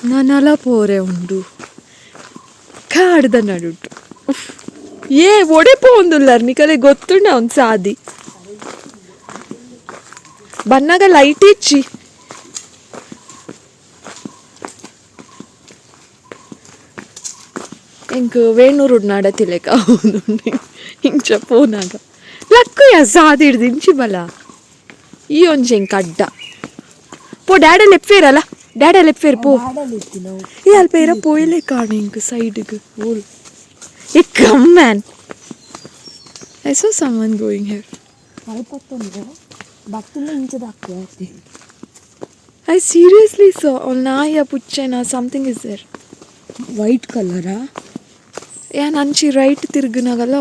ನನಲ ಪೋರೆ ಉಂಡು ಕಾಡ್ದ ನಡುಟು. ಏ ಒಡೆ ಪೋಂದುಲ್ಲಾರ್ ನಿಕಲೆ ಗೊತ್ತುಂಡ ಒಂದು ಸಾದಿ ಬನ್ನಾಗ ಲೈಟ್ ಇಚ್ಚಿ. ಎಂಕ್ ವೇಣೂರು ನಡತಿಲೆಕ ಇಂಚ ಪೋನಾಗ ಲಕ್ಕುಯ ಸಾದಿ ಹಿಡ್ದು ಇಂಚಿ ಬಲ. ಈ ಒಂಜಿ ಎಂಕ್ ಅಡ್ಡ ಪೋ ಡ್ಯಾಡ ಲೆಪ್ಪೇರಲ್ಲ, ಡ್ಯಾಡ ಲೆಪ್ಪೇರ್ ಪೋ. ಈ ಅಲ್ಪ ಏರ ಪೋಯಲೆ ಕಾಣ ಇಂಕ್ ಸೈಡ್ಗ್. ಓಲ್ ಏ come man, I saw someone going here. I seriously saw ನಾಯ ಪುಚ್ಚೆನ something is there. White ಕಲರಾ? ಯಾನ್ ಅಂಚಿ ರೈಟ್ ತಿರುಗುನಾಗಲ್ಲ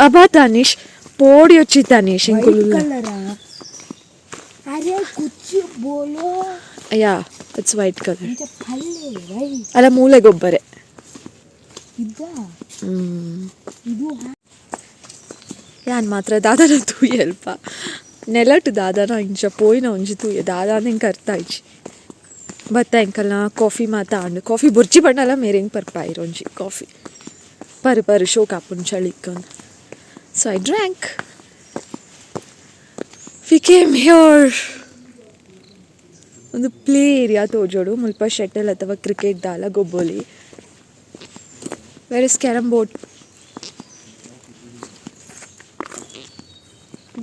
ಅಬಾ ತಾನೀಶ್ ಪೋಡಿ వచ్చಿ ತಾನೀಶ್ ಇಂಕುಲು. ಕಲರಾ? ಅರೆ ಕುಚ್ಚಿ ಬೋಲೋ. ಯಾ, it's white colour. ಇಂಚ ಪಲ್ಲೆ ರೈ. ಅಲ್ಲ ಮೂಲೆ ಗೊಬ್ಬರೆ. ಇದ್ದ ಇದು. ಯಾನ್ ಮಾತ್ರ ದಾದನ ತೂಯಲ್ಪ ನೆಲಟ್ ದಾದನ ಇಂಚ ಪೋಯಿನ ಒಂಜಿ ತೂಯೆ ದಾದಾನ ಎಂಕ್ ಅರ್ಥ ಆಯ್ಚಿ. ಬತ್ತ ಎಂಕಲ್ನ ಕಾಫಿ ಮಾತ ಆಂಡ್. ಕಾಫಿ ಬೊರ್ಚಿ ಬಣ್ಣಲ ಮೇರೆಂಗ್ ಪರ್ಪಾಯಿರ್ ಒಂಜಿ ಕಾಫಿ ಪರು ಪರು ಶೋಕ್ ಆಪುಂಡು ಚಳಿಕ್. So I drank, we came here. ಒಂದು ಪ್ಲೇ ಏರಿಯಾ ತೋಜೋಡು ಮುಲ್ಪ ಶಟಲ್ ಅಥವಾ ಕ್ರಿಕೆಟ್ ದಾಲ ಗೊಬ್ಬೊಲಿ. Where is carrom board?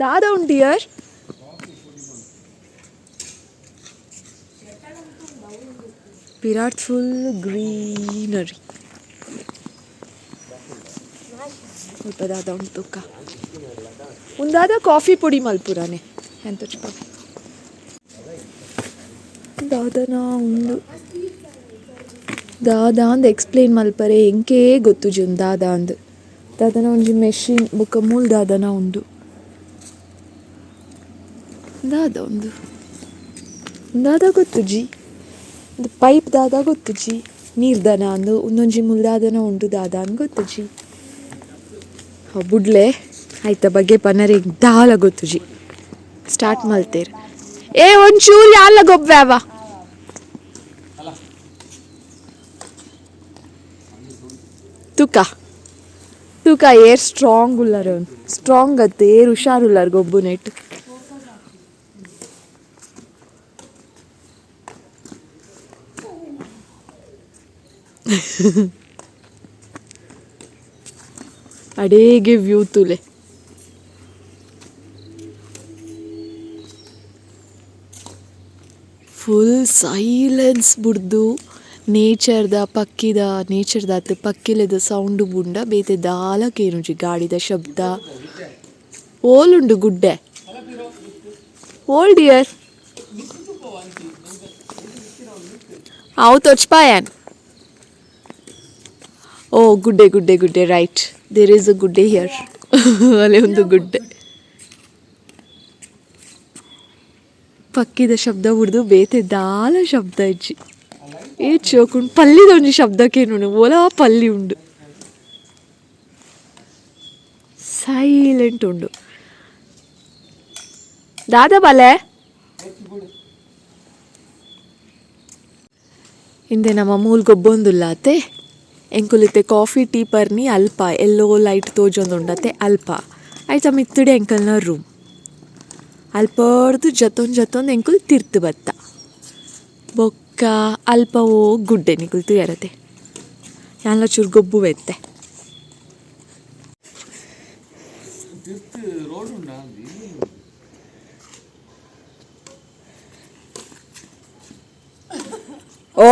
ದಾದ ಉಂಡು ಡಿಯರ್? Virat full greenery. ಮುಲ್ಪ ದಾದ ಉಂಡು ತುಕ್ಕ. ಉಂದಾದ ಕಾಫಿ ಪೊಡಿ ಮಲ್ಪುರಾನೆ ಎಂತ ದಾದನ ಉಂಡು ದಾದ ಅಂದ್ ಎಕ್ಸ್ಪ್ಲೇನ್ ಮಲ್ಪರೆ ಎಂಕೇ ಗೊತ್ತುಜಿ ಉಂದು ದಾದ ಅಂದ್. ದಾದನ ಒಂಜಿ ಮೆಷಿನ್ ಬೊಕ್ಕ ಮೂಲು ದಾದನ ಉಂಡು. ದಾದ ಉಂದು ದಾದ ಗೊತ್ತುಜಿ. ಉಂದು ಪೈಪ್ ದಾದ ಗೊತ್ತುಜಿ. ನೀರ್ದನ ಅಂದು ಉಂದೊಂಜಿ ಮೂಲು ದಾದನ ಉಂಡು ದಾದ ಅಂದ್ ಗೊತ್ತುಜಿ. ಬುಡ್ಲೆ ಆಯ್ತ ಬಗ್ಗೆ ಪನರೆ ದಾಲ ಗೊತ್ತುಜಿ. ಸ್ಟಾರ್ಟ್ ಮಲ್ತೇರ್. ಏ ಒಂಚೂರು ಯಾಲ ಗೊಬ್ಬ್ಯಾವ ತುಕ ತುಕ ಏರ್ ಸ್ಟ್ರಾಂಗ್ ಉಲ್ಲಾರ, ಸ್ಟ್ರಾಂಗ್ ಅತ್ತೆ ಏರ್ ಹುಷಾರ್ ಉಲ್ಲಾರ ಗೊಬ್ಬು ನೆಟ್. ಅಡೇಗೆ ವ್ಯೂ ತುಲೆ. ಫುಲ್ ಸೈಲೆನ್ಸ್ ಬುಡ್ದು ನೇಚರ್ದ ಪಕ್ಕಿದ ನೇಚರ್ದ ಅತ್ ಪಕ್ಕಿಲೆದ ಸೌಂಡ್ ಬುಂಡ ಬೇತೆ ದಾಲ ಕೇನುಜಿ ಗಾಡಿದ ಶಬ್ದ. ಓಲುಂಡು ಗುಡ್ಡೆ ಓಲ್ ಡಿಯರ್ ಅವು ತೊಚ್ಪಾಯನ್. ಓ ಗುಡ್ಡೆ ಗುಡ್ಡೆ ಗುಡ್ಡೆ, ರೈಟ್, there is a ಗುಡ್ಡೆ here. ಅಲ್ಲೇ ಒಂದು ಗುಡ್ಡೆ. ಪಕ್ಕಿದ ಶಬ್ದ ಬುಡ್ದು ಬೇತೆ ದಾಲ ಶಬ್ದ ಇಜ್ಜಿ. ಏ ಚೋಕುಂಡು ಪಲ್ಲಿದ ಒಂಜಿ ಶಬ್ದ ಕೇನುಂಡು. ಓಲಾ ಪಲ್ಲಿ ಉಂಡು. ಸೈಲೆಂಟ್ ಉಂಡು. ದಾದ ಬಲೆ ಇಂದೆ ನಮ್ಮ ಮೂಲ್ ಗೊಬ್ಬೊಂದುಲ್ಲಾತೆ. ಎಂಕುಲಿತ್ತೆ ಕಾಫಿ ಟೀ ಪರ್ನಿ ಅಲ್ಪ ಎಲ್ಲೋ ಲೈಟ್ ತೋಜೊಂದುಂಡತೆ ಅಲ್ಪ ಆಯ್ತ ಮಿತ್ತುಡೆ ಎಂಕಲ್ನ ರೂಮ್. ಅಲ್ಪರ್ದು ಜತ್ತೊಂದು ಜತ್ತೊಂದು ಎಂಕುಲು ತಿರ್ತು ಬತ್ತ ಬೊಕ್ಕ ಅಲ್ಪ ಓ ಗುಡ್ಡೆ ನಿಕುಲು ತೂಯರತೆ. ಯಾನ್ಲ ಚೂರು ಗೊಬ್ಬು ಎತ್ತೆ. ಓ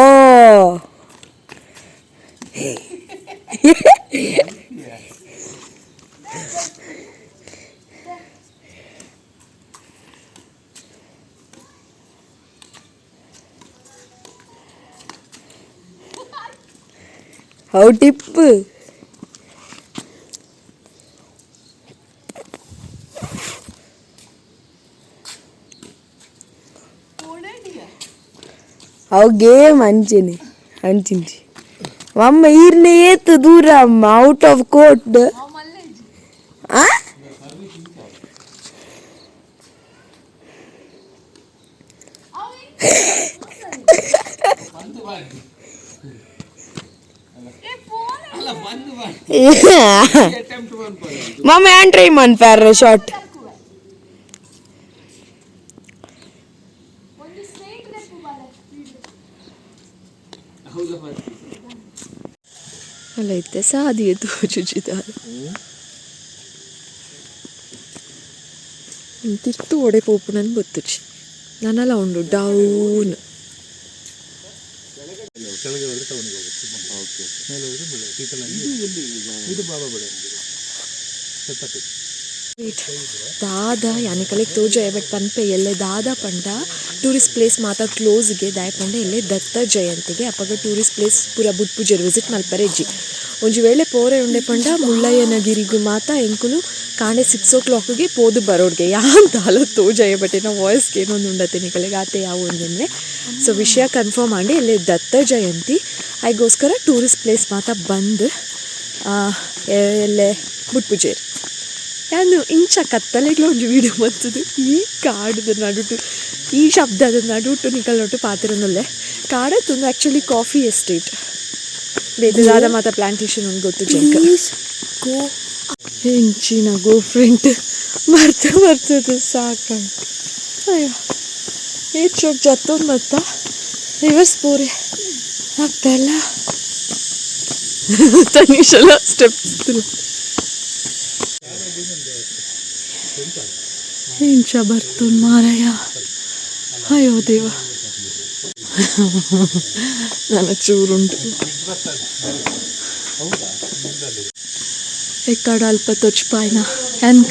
how tip. ಅವು ಗೇಮ್ ಅಂಚೆನೆ ಅಂಚಿಂಚಿ ಅಮ್ಮ ಈರ್ನ ಏತ್ ದೂರ ಅಮ್ಮ ಔಟ್ ಆಫ್ ಕೋರ್ಟ್. ಆ ಮಾಮ ಯಾನ್ ಟ್ರೈ ಮನ್ಪಾರ ಶಾರ್ಟ್. ಅಲ್ಲ ಇತ್ತೆ ಸಾದಿಯೆ ತೋಜುಜಿದಾಲ ತಿರ್ತು ಒಡೆ ಪೋಪುನನ್ ಗೊತ್ತುಜಿ ನನಲ ಉಂಡು ಡೌನ್. ಕೆಳಗೆ ಹೋದರೆ ಟೌನಿಗೆ ಹೋಗುತ್ತೆ. ಮೇಲೆ ಹೋದರೆ ಸೀತಲಂಗಿ. ಇದು ಬಾಬಾ ಬಡಂಗಿರಿ. ದಾದ ಯಾನಿಕಲೆಗ್ ತೋಜಾಯ ಬಟ್ ಪನ್ಪೆ ಎಲ್ಲೆ ದಾದ ಪಂಡ ಟೂರಿಸ್ಟ್ ಪ್ಲೇಸ್ ಮಾತ ಕ್ಲೋಸ್ಗೆ. ದಾಯ ಪಂಡ ಎಲ್ಲೆ ದತ್ತ ಜಯಂತಿಗೆ ಅಪಗ ಟೂರಿಸ್ಟ್ ಪ್ಲೇಸ್ ಪೂರ ಬುಡ್ಪುಜೆರ್, ವಿಸಿಟ್ ಮಲ್ಪರೆ ಇಜ್ಜಿ. ಒಂಜಿ ವೇಳೆ ಪೋರೆ ಉಂಡೆ ಪಂಡ ಮುಳ್ಳಯ್ಯನಗಿರಿಗು ಮಾತ ಎಂಕುಲು ಕಾಂಡೆ 6 ಓ ಕ್ಲಾಕ್ಗೆ ಪೋದು ಬರೋಡ್ಗೆ. ಯಾನ್ ದಾಲ ತೋಜಾಯ ಬಟ್ ಎನ್ನ ವಾಯ್ಸ್ಗೆ ಏನೊಂದು ಉಂಡತೆ ನಿಕಲೆಗ್ ಆತೆ ಯಾವ ಒಂದೆನ್ನೆ. ಸೊ ವಿಷಯ ಕನ್ಫರ್ಮ್ ಆಂಡ್, ಎಲ್ಲೆ ದತ್ತ ಜಯಂತಿ, ಐಗೋಸ್ಕರ ಟೂರಿಸ್ಟ್ ಪ್ಲೇಸ್ ಮಾತ ಬಂದ್, ಎಲ್ಲೆ ಬುಡ್ಪುಜೆರ್. ಯಾನು ಇಂಚ ಕತ್ತಲೆಗ್ಲ ಒಂಜಿ ವೀಡಿಯೋ ಮಂತುದು ಈ ಕಾಡುದ ನಡುಟು, ಈ ಶಬ್ದದ ನಡುಟು ನಿಕಲ್ನೊಟ್ಟು ಪಾತೆರೊಂದುಲ್ಲೆ. ಕಾಡತ್ತೊಂದು ಆ್ಯಕ್ಚುಲಿ ಕಾಫಿ ಎಸ್ಟೇಟ್ ಬೇತೆ ದಾದ ಮಾತ ಪ್ಲಾಂಟೇಶನ್ ಉಂಡು ಗೊತ್ತು ಜಂಕ್. Please go. ಎಂಚಿನ ಗೋ ಫ್ರೆಂಡ್ ಮರ್ತು ಬರ್ತದೆ ಸಾಕ. ಅಯ್ಯೋ, ಏಟ್ ಚೋಕ್ ಜತ್ತೊಂದು ಬತ್ತ ರಿವರ್ಸ್ ಪೋರೆ ಅಪ್ಪೆಲ್ಲ ತನಿಷಲ ಸ್ಟೆಪ್ಸ್. ಎಂಚ ಬರ್ತುನ್ ಮಾರಾಯ? ಅಯ್ಯೋ ದೇವ, ನನ್ನ ಚೂರುಂಟು. ಎಕ್ಕಡ ಅಲ್ಪ ತೊಚ್ಪಾಯ್ನ ಆ್ಯಂಡ್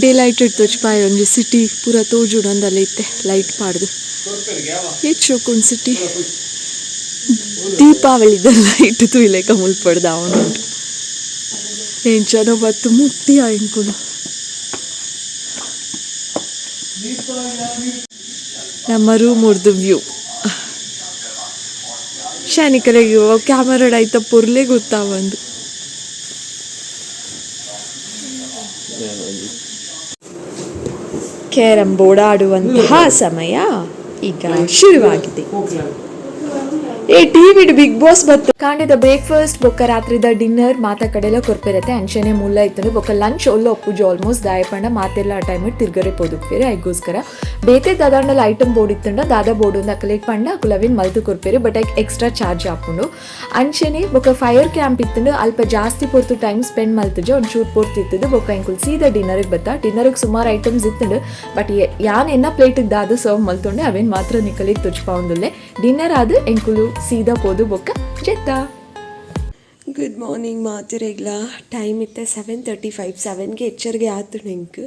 ಡೇ ಲೈಟೆಡ್ ತೊಚ್ಪಾಯ್. ಒಂಜಿ ಸಿಟಿ ಪೂರ ತೋಜುಡಂದಲ್ಲ ಇತ್ತೆ ಲೈಟ್ ಪಾಡ್ದು. ಏತ್ ಶೋಕುಂಡು ಸಿಟಿ. ದೀಪಾವಳಿದ ಲೈಟ್ ತೂಯ್ಲೆಕ ಮುಲ್ಪಡ್ದು ಅವನುಂಟು. ಎಂಚನೋ ಬತ್ತು ಮುಟ್ಟಿ ಎಂಕುಲು. ನಮ್ಮ ರೂಮ್ ಉರ್ದು ವ್ಯೂ ಶಾನಿಕಲೆಗ್ ಕ್ಯಾಮರಾಡ್ ಐತ ಪೊರ್ಲೆ ಗೊತ್ತಾವಂದು. ಕ್ಯಾರಂ ಬೋರ್ಡ್ ಆಡುವಂತಹ ಸಮಯ ಈಗ ಶುರುವಾಗಿದೆ. ಏ ಟಿವಿ ಬಿಗ್ ಬಾಸ್ ಬತ್ತು. ಕಾಂಡೆದ ಬ್ರೇಕ್ಫಾಸ್ಟ್ ಬೊಕ್ಕ ರಾತ್ರಿದ ಡಿನ್ನರ್ ಮಾತ ಕಡೆಲ ಕೊರ್ಪಿರತ್ತೆ. ಅಂಚನೆ ಮುಲ್ಲ ಇತ್ತಂದ್ರೆ ಬೊಕ್ಕ ಲಂಚ್ ಒಲ್ಲ ಒಪ್ಪುಜು ಆಲ್ಮೋಸ್ಟ್. ದಾಯಪಂಡ ಮಾತೆಲ್ಲ ಆ ಟೈಮ್ ತಿರ್ಗರೆ ಪೋದುಪ್ಪೇರು. ಐಗೋಸ್ಕರ ಬೇತೆ ದಾದಾಂಡಲ ಐಟಮ್ ಬೋರ್ಡ್ ಇತ್ತಂಡ ದಾದ ಬೋರ್ಡ್ ಒಂದು ಅಕಲೆಗ್ ಪಂಡ ಅಕುಲವಿನ್ ಮಲ್ತು ಕೊರ್ಪೇರು, ಬಟ್ ಐಕ್ ಎಕ್ಸ್ಟ್ರಾ ಚಾರ್ಜ್ ಆಪುಂಡು. ಅಂಚನೆ ಬೊಕ್ಕ ಫೈರ್ ಕ್ಯಾಂಪ್ ಇತ್ತಂಡು. ಅಲ್ಪ ಜಾಸ್ತಿ ಪೊರ್ತು ಟೈಮ್ ಸ್ಪೆಂಡ್ ಮಲ್ತುಜ, ಒಂದು ಚೂರ್ ಪೊರ್ತು ಇತ್ತದು. ಬೊಕ್ಕ ಎಂಕುಲು ಸೀದಾ ಡಿನ್ನರ್ಗೆ ಬತ್ತ. ಡಿನ್ನರ್ಗೆ ಸುಮಾರು ಐಟಮ್ಸ್ ಇತ್ತಂಡು, ಬಟ್ ಯಾನ್ ಎನ್ನ ಪ್ಲೇಟ್ ದಾದ ಸರ್ವ್ ಮಲ್ತೊಂಡೆ ಅವೇನ್ ಮಾತ್ರ ನಿಕಲಿಗೆ ತುಚ್ಪಾਉਂದುಲ್ಲೆ. ಡಿನ್ನರ್ ಆದ್ ಎಂಕುಲು ಸೀದಾ ಪೋದು ಬೊಕ್ಕ ಜೆತ್ತ. ಗುಡ್ ಮಾರ್ನಿಂಗ್ ಮಾತೆರೆಗ್ಲ. ಟೈಮ್ ಇತ್ತೆ 7:35. 7ಗೆ ಎಚ್ಚರಿಗೆ ಆತು ಎಂಕ್.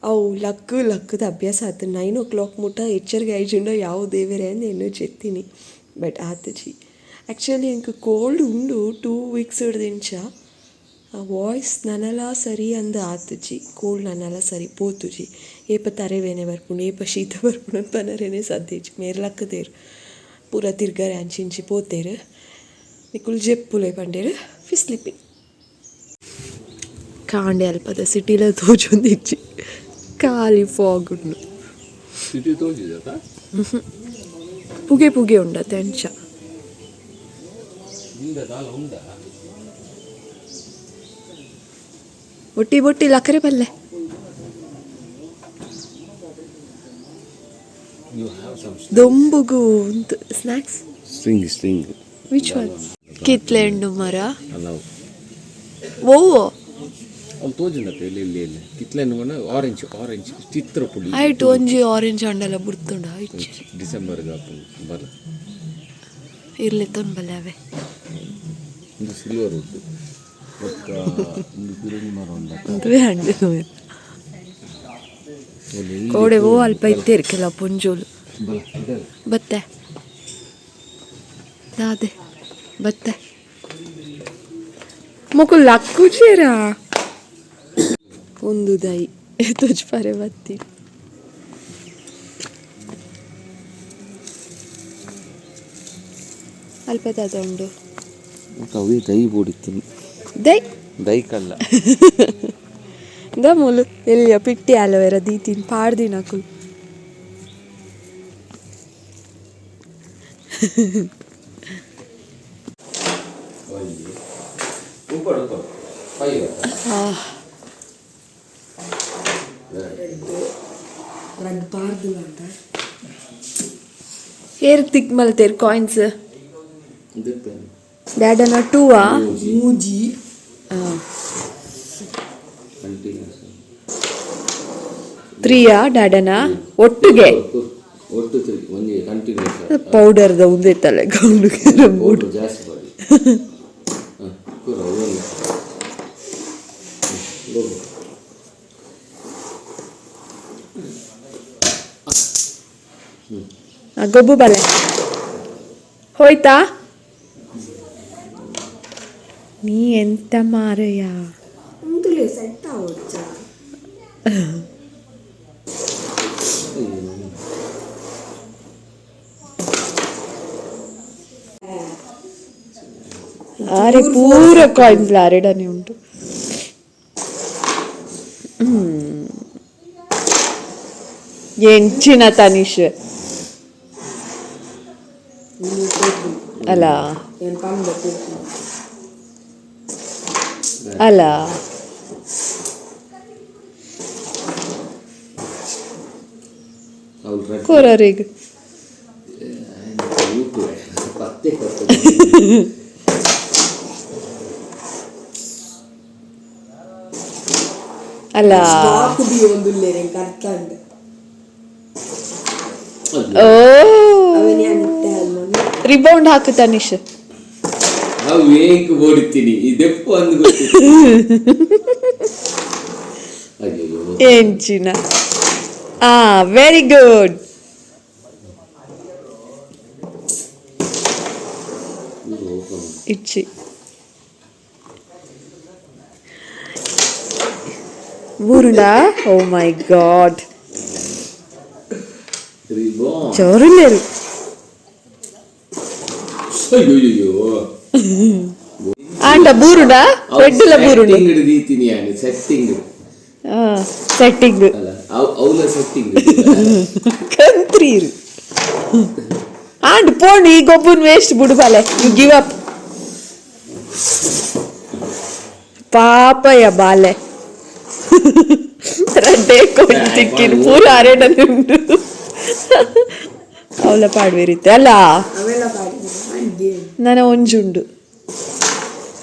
ಅವು ಲಕ್ಕು ಲಕ್ಕದ ಅಭ್ಯಾಸ ಆತು. 9 ಓ ಕ್ಲಾಕ್ ಮುಟ್ಟ ಎಚ್ಚರಿಗೆ ಐಜುಂಡ ಯಾವ ದೇವರೇ ಅಂದ್ ಎನ್ನು ಜೆತ್ತೀನಿ, ಬಟ್ ಆತುಜಿ. ಆ್ಯಕ್ಚುಲಿ ಎಂಕ್ ಕೋಲ್ಡ್ ಉಂಡು 2 ವೀಕ್ಸ್ ದಿಂಚ. ಆ ವಾಯ್ಸ್ ನನಲ ಸರಿ ಅಂದ್ ಆತುಜಿ. ಕೋಲ್ಡ್ ನನಲ ಸರಿ ಪೋತುಜಿ. ಏಪ ತರೆಬೇನೆ ಬರ್ಪುಂಡು, ಏಪ ಶೀತ ಬರ್ಪುಂಡು ಅಂತ ಪನರೇನೆ ಸಾಧ್ಯ ಇಜ್ಜಿ. ಮೇರ್ ಲಕ್ಕದೇರು, ಪೂರ ತಿರ್ಗರೆ ಅಂಚಿ ಇಂಚಿ ಪೋತೇರು. ನಿಕುಲು ಜೆಪ್ಪುಲೆ ಪಂಡೇರು. ಫಿ ಸ್ಲಿಪ್ಪಿಂಗ್. ಕಾಂಡೆ ಅಲ್ಪದ ಸಿಟಿಲ ತೋಜೊಂದಿಜ್ಜಿ, ಖಾಲಿ ಫಾಗ್ ಉಂಡು. ಸಿಟಿ ತೋಜಿದಾ? ಪುಗೆ ಪುಗೆ ಉಂಡತೆ ಅಂಚ. ಉಂಡ ದಾಲ ಉಂಡ. ಬೊಟ್ಟಿ ಬೊಟ್ಟಿ ಲಕರೆ ಬಲ್ಲೆ. You have some ದೊಂಬುಗು ಉಂತು snacks. String string. Which one? ಕಿತ್ಲೆ ಹಣ್ಣು ಮರ. ಅಲ್ಲ. ಓ. ಅಲ್ಲಿ ತೋಜಿಂದತ್ತೆ. ಇಲ್ಲಿ ಇಲ್ಲಿ ಇಲ್ಲಿ ಕಿತ್ಲೆ ಹಣ್ಣು, ಆರೆಂಜ್ ಆರೆಂಜ್ ಚಿತ್ರ ಪುಡಿ. ಆಯ್ತು, ಒಂಜಿ ಆರೆಂಜ್ ಹಣ್ಣೆಲ್ಲ ಬುಡ್ತುಂಡ ಇಜ್ಜಿ? ಡಿಸೆಂಬರ್ಗೆ ಹಾಕು ಬಲ. ಇರ್ಲಿ ತೊಂಬಲೆ ಅವೇ. ಒಂದು ಸಿಲ್ವರ್ ವುಡ್ ಬೊಕ್ಕ ಒಂದು ಪಿರಂಗಿ ಮರ ಉಂಡು. ಅದುವೇ ಹಣ್ಣು. ಕೋಡೆ ಓ ಅಲ್ಪ ಇತ್ತೇರು ಕೆಲವು ಪೊಂಜೋಲು. ಬಲ ಇದೆ. ಬತ್ತೆ ದಾದೆ ಬತ್ತೆ ಮೊಕುಲು ಲಕ್ಕುಜೇರಾ? ಒಂದು ದೈ ತುಜ್ಪಾರೆ ಬತ್ತಿ. ಅಲ್ಪ ದಾದ ಉಂಡು? ಅವೇ ದೈ ಬೋಡಿತ್ತು. ದೈ. ದೈ ಕಲ್ಲ. The ಮೂಲು ಎಲ್ಲಿಯ ಪಿಟ್ಟಿ ಆಲೋವೆರಾ ದೀತಿನ್ ಪಾಡ್ದಿನ ಅಕುಲು. ಉಪ್ಪಡು ಉಪ್ಪಡು ಫೈವ್. ರಡ್ಡ್ ಪಾರ್ದಿಲ್ಲ ಅಂತ. ಏರ್ ತಿಕ್ ಮಲ್ತೇರ್ ಕಾಯಿನ್ಸ್? ದೆಪ್ಪೇನು. ಡ್ಯಾಡನ ಟೂವಾ? ಮೂಜಿ. ಕಂಟಿನ್ಯೂಸ್. ತ್ರೀಯಾ ಡ್ಯಾಡನ ಒಟ್ಟಿಗೆ? ಒಟ್ಟು ತ್ರೀ, ಒಂಜಿ ಕಂಟಿನ್ಯೂಸ್. ಪೌಡರ್ದ ಉಂದೆತ್ತಲ್ಲ ಗೌಂಡು. ಪೌಡ್ರ್ ಜಾಸ್ತಿ ಬಾಡಿ. ಹಾಂ, ಕೂರ ಒಳ್ಳೆ ಹೋಗು. ಗೊಬ್ಬು ಬಲೆ ಹೋಯ್ತಾ? ನೀ ಎಂತ ಮಾರಯ್ಯ. ಉಂದುಲೆ ಸೆಟ್ ಆವೊಚ್ಚ. ಅರೆ ಪೂರ ಕಾಯಿನ್ಸ್ ಲಾರೆಡನೆ ಉಂಟು. ಎಂಚಿನ ತನಿಷ್ ಅಲ್ಲ. ಏನು ಪಂಡ. ಅಲ್ಲ. ಅವ್ಳು ರೆಡ್. ಕೊರರಿಗ್. ಊಟ ಪತ್ತೆ ಕೊರ್ತದೆ. ಅಲ್ಲ. ಸ್ಟಾಕ್ ದೀವೊಂದುಲ್ಲೆರ್ ಎಂಕ್ ಅರ್ಥ ಅಂಡ್. ಓ. ಅವೆನ್ ಯಾನ್ ಇತ್ತೆ ಅಲ್ಮೊಂದು. ರಿಬೌಂಡ್ ಹಾಕು ತನಿಷ್. ನಾವು ಏಂಕ್ ಓಡಿತೀನಿ ಇದೆಪ್ಪು ಅಂದು ಗೊತ್ತಿತ್ತು. ಅಯ್ಯಯ್ಯೋ. ಎಂಚಿನ ಆ ವೆರಿ ಗುಡ್. ಇದು ಓಪನ್. ಇಚ್ಚಿ ಊರುಂಡಾ? ಓ ಮೈ ಗಾಡ್. ರಿಬಾನ್. ಚೋರುಲ್ಲೇರು. ಅಯ್ಯಯ್ಯೋ. ಆಂಡ ಬೂರುಂಡಾ? ರೆಡ್ಡುಲ ಬೂರುಂಡು. ಸೆಟ್ಟಿಂಗ್ ದೀತೀನಿ ಯಾನು ಸೆಟ್ಟಿಂಗ್. ಸೆಟ್ಟಿಂಗ್. ಅಲ್ಲ, ಅವಲ ಸೆಟ್ಟಿಂಗ್. ಕಂತ್ರೀರು ಆಂಡ್ ಪೋಂಡು ಈ ಗೊಬ್ಬುನ್ ವೇಸ್ಟ್ ಬುಡು ಬಾಲೆ. You give up. ಪಾಪಯ ಬಾಲೆ, ರಡ್ಡೆ ಕೊಂಡು ತಿಕ್ಕಿನ ಪೂರ ಅರೆಡನೆ ಉಂಟು. ಅವಲ ಪಾಡ್ವೇರಿತ್ತೆ ಅಲ್ಲ. ಅವೆಲ್ಲ ಪಾಡಿ ಗೇಮ್. ನನ್ನ ಒಂಜುಂಡು.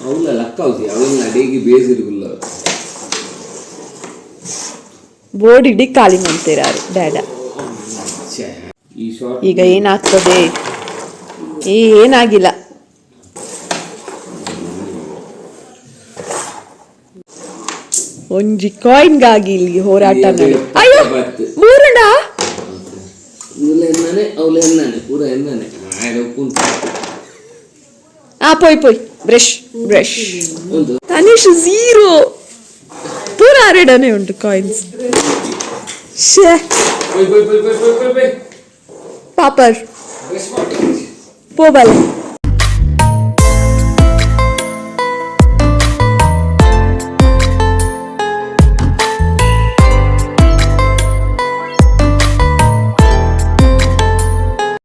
ಅವಲ ಲಕ್ಕ ಹೌದು, ಅವನ ಅಡಿಗೆ ಬೇಸಿರುಗುಲ್ಲ. ಬೋರ್ಡ್ ಇಡೀ ಖಾಲಿ ಮಾಡ್ತೀರಾರು ಡ್ಯಾಡ. ಈ ಶಾರ್ಟ್. ಈಗ ಏನಾಗ್ತದೆ? ಏನಾಗಿಲ್ಲ. ಒಂಜಿ ಕಾಯಿನ್ಗಾಗಿ ಇಲ್ಲಿ ಹೋರಾಟ ನಡೆ. ಅಯ್ಯೋ, ಮೂರುಂಡ. ಇವಳ ಎನ್ನಾನೆ, ಅವಳ ಎನ್ನಾನೆ, ಪೂರ ಎನ್ನಾನೆ ಆಯ್ತು ಕುಂತ. ಆ ಪೋಯ್ ಪೋಯ್, ಬ್ರಷ್ ಬ್ರಷ್. ಒಂದು. ತನಿಷ್ ಝೀರೋ. ಪೂರ ಅರೆಡನೆ ಉಂಟು ಕಾಯಿನ್ಸ್. ಶೇ. ಬೈ bye bye bye bye bye bye. Pauper. Brush ಮಾಡಿ. ಪೋ ಬಾಲೆ.